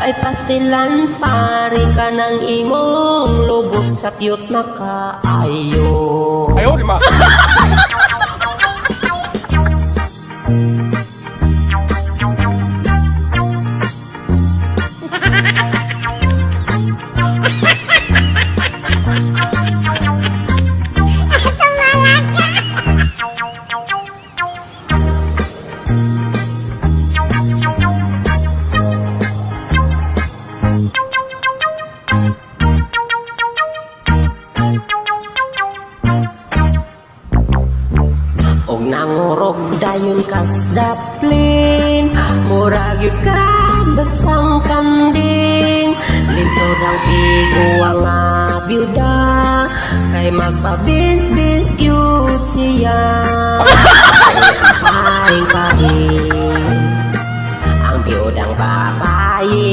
Ay pastilan pare ka ng imong lubot sa piyot na kaayo. 哎呦我的妈！ Og nangurog dayon kasdaplin, murag yun ka basang kanding. Lisod ang piguwa nga byuda kay magpabisbis gyud siya. Paing paing ang biyudang babae.